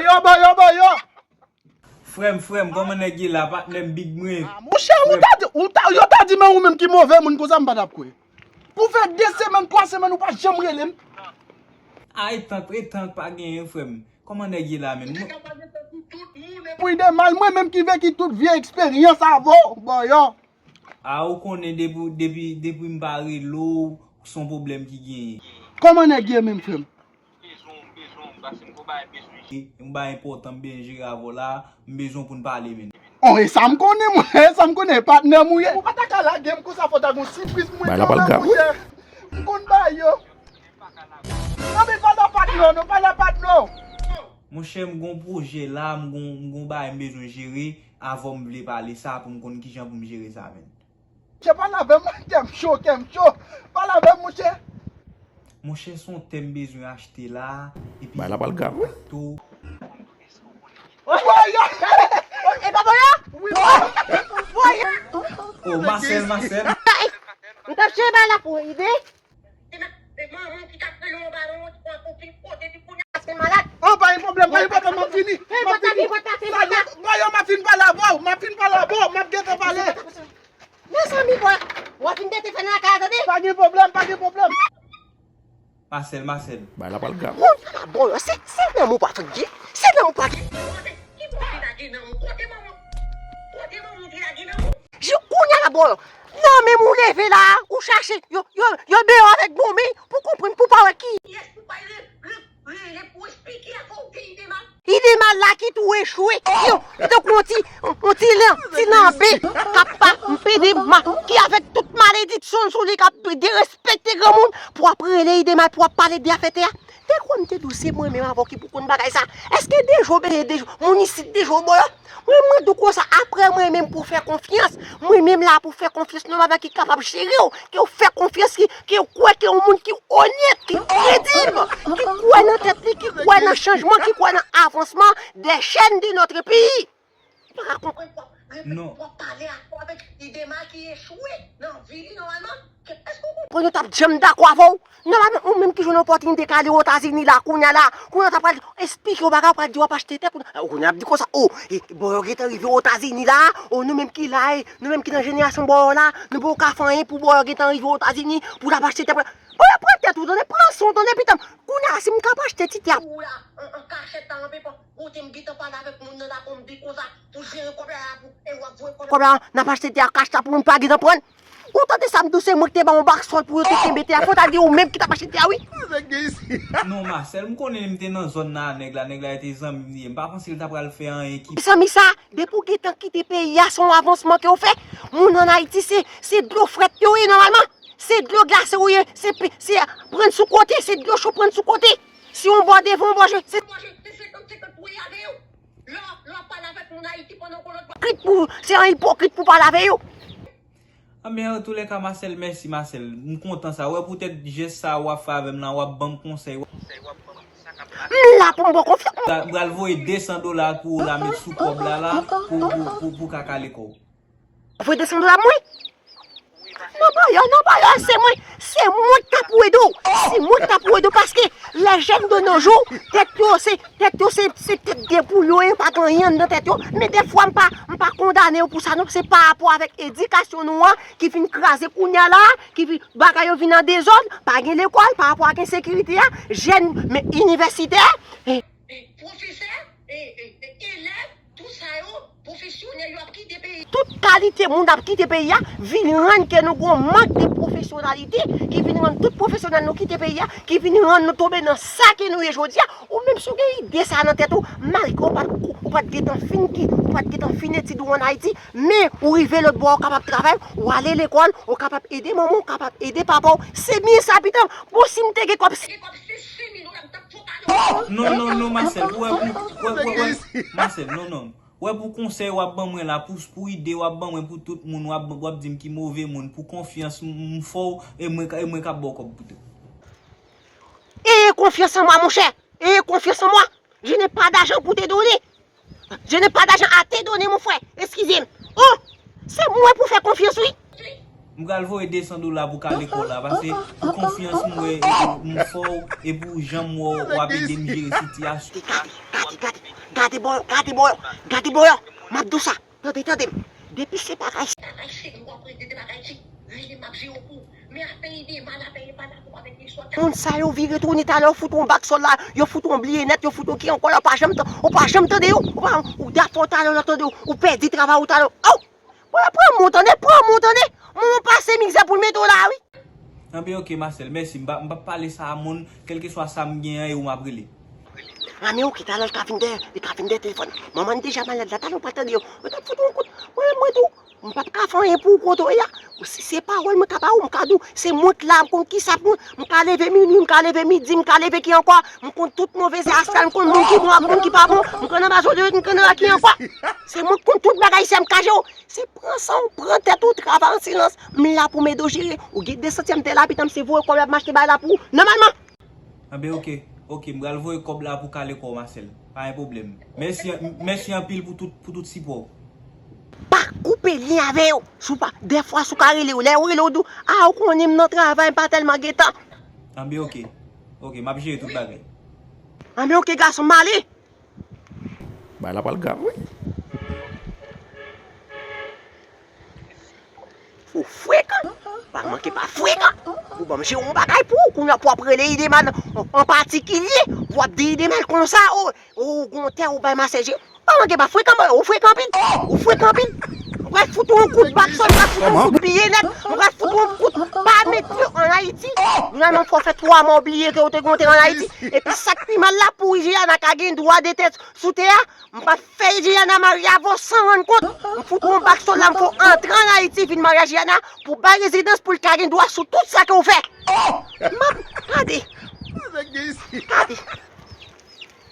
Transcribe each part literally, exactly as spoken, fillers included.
Yo, bò, yo, bò, yo. Frè m, frè m, kòman nèg ye la? Patnè m, big mwen. Monchè, ou ta di, ou ta, yo ta di men ou menm ki move moun konsa m pa t ap kwè. Pou fè de semèn, twa semèn ou pa janm rele m. A, e tank, e tank pa genyen, frè m. Kòman nèg ye la menm? Pou ide mal, mwen menm ki veki tout vye eksperyans avè w, bò, yo. A, ou konnen depi, depi, depi m pa rele w, se yon pwoblèm ki genyen. Kòman nèg ye menm, frè m? Yon bagay enpòtan m bezwen jere avè w la, m bezwen pou n pale menm. Oh, e sa m konnen mwen, e sa m konnen, e patnè m ou ye. Ou pa ta ka lage m konsa, fò ta gon sipriz mwen. Bay la pral grav. M konn bay yo. Non, men pa la patnè, non, pa la patnè. Monchè, m gon pwojè la, m gon, m gon bagay m bezwen jere, avè w m vle pale sa pou m konn kijan pou m jere sa menm. Monchè, pale avè m, kè m cho, kè m cho. Pale avè m, monchè. Monchè, se yon tè m bezwen achte la, epi. Bay la pral grav. Tou. E pa voye? Wi, voye. Oh, Marcel, Marcel. M t ap chèche bay la pou ide. Oh, pa gen pwoblèm, pa gen pwoblèm, m ap vini. M ap vini. Sa gen, ba yo, m ap fin pale avè w, m ap fin pale avè w, m ap gentan pale. Mezanmi, bò, w ap vin tete fè nan lakay la, tande? Pa gen pwoblèm, pa gen pwoblèm. Marcel, Marcel. Bay la pral grav. Bon, se, se nanm ou pa fè di. Se nanm ou pa gen. Kote, ki bò ki lage nanm ou? Kote manman? Kote manman ki lage nanm ou? Jou kounye a la, bò. Non, men ou leve la, ou chache, yo, yo, yo deyò avèk bon men, pou konprann, pou pa wè ki. Yes, pou pa le, le, le, le, pou esplike avè w ke ide mal. Ide mal la ki tou echwe. Yo, li tankou yon ti, yon ti lan, ti lanbe k ap pa pede ma, ki avèk tout malediksyon l sou li, k ap derespekte granmoun, pou ap rele ide mal, pou ap pale de afè tè a. Te kwè m te di w se mwen menm avè w ki pou konn bagay sa. Èske de jou benyen de jou, moun isit de jou bò yo? Mwen, mwen di w konsa, apre mwen menm pou fè konfyans, mwen menm la pou fè konfyans nan manman ki kapab jere w, ke w fè konfyans, ki, ke w kwè ke yon moun ki onèt, ki kredib, ki kwè nan tèt li, ki kwè nan chanjman, ki kwè nan avansman des jeunes de notre pays. Ou pa ka konprann w ap repete, w ap pale avèk ide mal ki echwe nan vi li nòmalman. Èske w konprann? Yo t ap janm dakò avè w. Nòmalman, ou menm ki jwenn opòtinite k ale Otazini la, kounye a la, kounye a w ta pral esplike w bagay, w pral di w ap achte tè pou. Kounye a ap di konsa, o, e, bò yo gentan rive Otazini la, o, nou menm ki la, e, nou menm ki nan jenerasyon bò yo la, nou poko ka fè anyen pou bò yo gentan rive Otazini, pou l ap achte tè pou. Bò yo pran tèt ou, tande, pran san w, tande, pitit m. Kounye a, si m ka pa achte ti tè a. Ou la, an, an kachèt la, an pepan, kote m gentan pale avèk moun nan la, pou m di konsa, pou jere kòb la, la, pou, e w ap voye kòb la. Kòb la, n ap achte tè a kach la pou moun pa gentan pran. Ou tande sa m di w, se mwen ki te ba w yon baksòl pou yo te kenbe tè a, fò ta di ou menm ki t ap achte tè a wi. Non, Marcel, m konnen m te nan zòn nan a nèg la, nèg la te zanmi m li ye. M pa panse l ta pral fè anyen ki. Mezanmi sa, depi w gentan kite peyi a, se yon avansman ke w fè. Moun ann Ayiti, se, se dlo frèt yo ye nòmalman. Se dlo glase w ye, se, se prann sou kote, se dlo cho prann sou kote. Si yon bò devan, yon bò je, se. Lè w ap pale avèk moun Ayiti pandan w konn lòt bò. Ipokrit pou, se yon ipokrit pou pale avè yo. Anben, antoulèka, Marcel, mèsi, Marcel. M kontan sa. Wè, poutèt jès sa a w ap fè avè m lan, w ap ban m konsèy. M la pou m ba w konfyans. M pral voye de san dola pou w la, met sou kòb la la, pou, pou, pou, pou w ka kale kò w. Voye de san dola pou mwen? Non, ba yo, non, ba yo, se mwen, se mwen k ta pou ede w. Se mwen k ta pou ede w, paske les jeunes de nos jours, tèt yo, se, tèt yo, se, se tèt deboule yo ye, yo pa gen anyen anndan tèt yo. Men dèfwa, m pa, m pa kondane yo pou sa, non, se pa rapò avèk edikasyon nou an, ki fin kraze kounye a la, ki fin, bagay yo vin an dezòd, pa gen lekòl, pa rapò ak ensekirite a, jèn, men inivèsitè, e. Pwofesè, e, e, e, elèv, tout sa yo, pwofesyonèl yo ap kite peyi. Tout kalite moun ap kite peyi a, vin rann ke nou gon mank de pwofesyonalite, ki vin rann tout pwofesyonèl nou kite peyi a, ki vin rann nou tonbe nan sa ke nou ye jodi a. Ou menm si w gen ide sa nan tèt ou, malgre w pa t, ou pa t gentan fin ki, ou pa t gentan fin etid ou ann Ayiti, men ou rive lòt bò a, ou kapab travay, ou ale lekòl, ou kapab ede manman w, ou kapab ede papa w. Se byen sa, pitit m. Bon, si m te gen kòb, si. Non, non, non, Marcel, ou wè pou, wè, wè, wè, Marcel, non, non. Wè pou konsèy w ap ban mwen la, pou, pou ide w ap ban mwen pou tout moun, w ap, w ap di m ki move moun, pou konfyans m, m fè w, e mwen, e mwen k ap ba w kòb pou tou. Ayez confiance en moi, mon cher. Ayez confiance en moi. Je n'ai pas d'argent pour te donner. Je n'ai pas d'argent à te donner, mon frère. Excusez-moi. Oh, c'est moi pour faire confiance, oui. M pral voye de san dola pou kale kò w la, paske pou konfyans m wè, e, e, m fè w, e pou jan m wè w, w ap ede m jere sitiyasyon. Gade, gade, gade. Gade bò yo, gade bò yo, gade bò yo. M ap di w sa. Tande, tande m. Depi se bagay, bagay seri w ap regle, de bagay ki rele m ap jere w pou. Men afè ide mal, afè ide mal, afè ide mal, moun sa yo vire tounen talè, yo fout yon bak sòl la, yo fout yon bliye nèt, yo fout yon ki ankò la, ou pa janm tan-, ou pa janm tande yo, ou pa, ou dafò talè, yo tande yo, ou pèdi travay ou talè. Oh! Pran, pran mou tande, pran mou tande. Moun pase mizè pou l mete w la, wi. Anben, oke, Marcel, mèsi. M pa, m p ap pale sa a moun, kèlkeswa sa m gen an, e ou m ap rele. Anben, oke, talè l ka vin dèyè, li ka vin dèyè telefòn. Manman deja malad la, talè ou pa tande yo. Mwen t ap fout yon kout. Mwen, mwen tou, m p ap ka fè anyen pou ou kote w ye a. Se, se pawòl mwen ka ba ou, m ka di w, se mwen k la, m konn kisa pou mwen. M ka leve minwi, m ka leve midi, m ka leve ki ankò. M konn tout move astral, m konn moun ki bon ak moun ki pa bon. M konn anba zòrèy, m konn anba ki ankò. Se mwen k konn tout bagay, se m k ka jere w. Se pran san w pran tèt ou, travay an silans. M la pou m ede w jere. Ou gen de santyèm de labitan, m se voye kòb la pou m achte bagay la pou ou. Nòmalman. Anben, oke. Oke, m pral voye kòb la pou kale kò w, Marcel. Pa gen pwoblèm. Mèsi, mèsi anpil pou tout, pou tout sipò w. Pa koupe lyen avè yo. Si w pa, dèfwa, si w ka rele yo, lè yo rele yo, di w, a, ou konnen m nan travay, m pa tèlman gen tan. Anben, oke. Oke, m ap jere tout bagay. Anben, oke, gason, m ale. Bagay la pral grav, wi. Ou frekan. Pa manke pa frekan. Ou ban m jere yon bagay pou ou. Kounye a pou w ap rele Idemal an, an patikilye. Pou w ap di Idemal konsa, o, o, ou gon tè, ou bay masè jere. Pa manke pa frekan, mwen, ou frekan anpil. Ou frekan anpil. Mwen pral fout ou yon kout bak sòl, mwen pral fout ou yon kout bliye nèt, mwen pral fout ou yon kout pa met pye an Ayiti. Finalman, fò w fè twa mwa w bliye ke w te gon tè an Ayiti. Epi sa k pi mal la, pou Juliana ka gen dwa de tè sou tè a, m pral fè Juliana marye avè w san rann kont. M fout ou yon bak sòl la, m fè w antre an Ayiti, vin marye ak Juliana, pou bay rezidans, pou l ka gen dwa sou tout sa ke w fè. M ap, gade. Gade.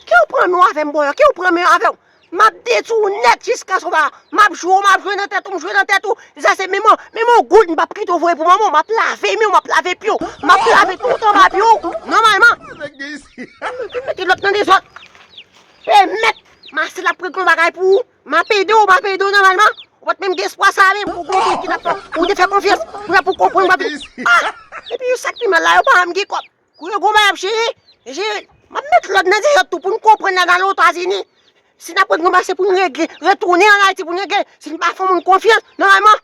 Ke w pran men w avè m, bòyò, ke w pran men w avè w. M ap detwi w nèt jiskaske w pa, m ap jwe w, m ap jwe nan tèt ou, m jwe nan tèt ou. Sa se menm, menm yon goud m p ap kite w voye pou manman w. M ap lave men w, m ap lave pye w. M ap lave tout anba pye w. Nòmalman. Vin mete lòt nan dezòd. Pèmèt Marcel ap regle yon bagay pou ou. M ap ede w, m ap ede w nòmalman. Ou pa t menm gen espwa sa menm. Ou gon moun ki t ap fè, ou te fè konfyans. Pou, pou konprann, w ap, ah! Epi yo sa k pi mal la, yo pa janm gen kòb. Kou yo gon bagay ap jere, jere. M ap met lòd nan dezòd tou pou n konprann la nan Lèzetazini. Si n ap regle yon bagay, se pou n regle, retounen an Ayiti pou n regle. Si n pa fè yon moun konfyans, nòmalman.